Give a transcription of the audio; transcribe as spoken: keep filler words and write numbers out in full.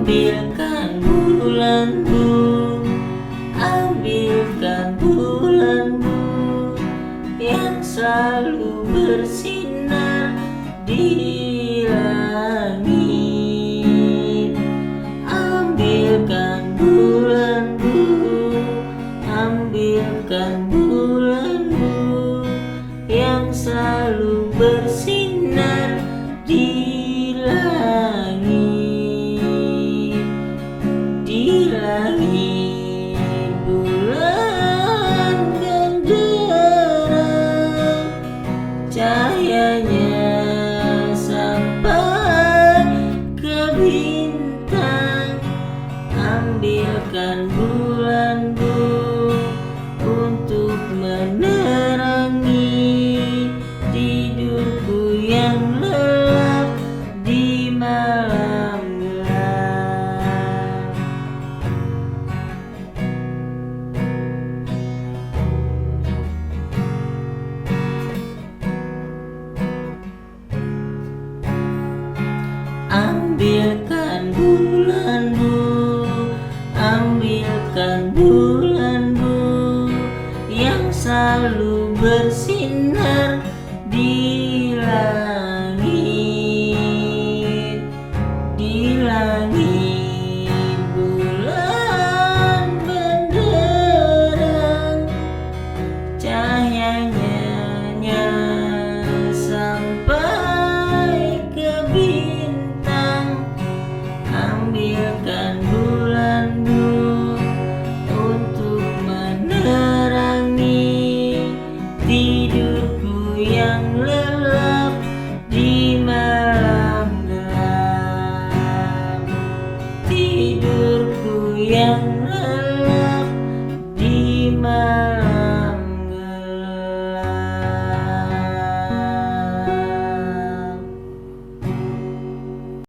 Ambilkan bulan, Bu, ambilkan bulan, Bu, yang selalu bersinar di langit. Ambilkan bulan, Bu, ambilkan bulan, Bu, yang selalu bersinar di langit. Di langit bulan genderang, cahayanya sampai ke bintang. Ambilkan bulan, Bu, untuk menerangi tidurku yang lelap di malam gelap. Ambilkan bulan, Bu, ambilkan bulan, Bu, yang selalu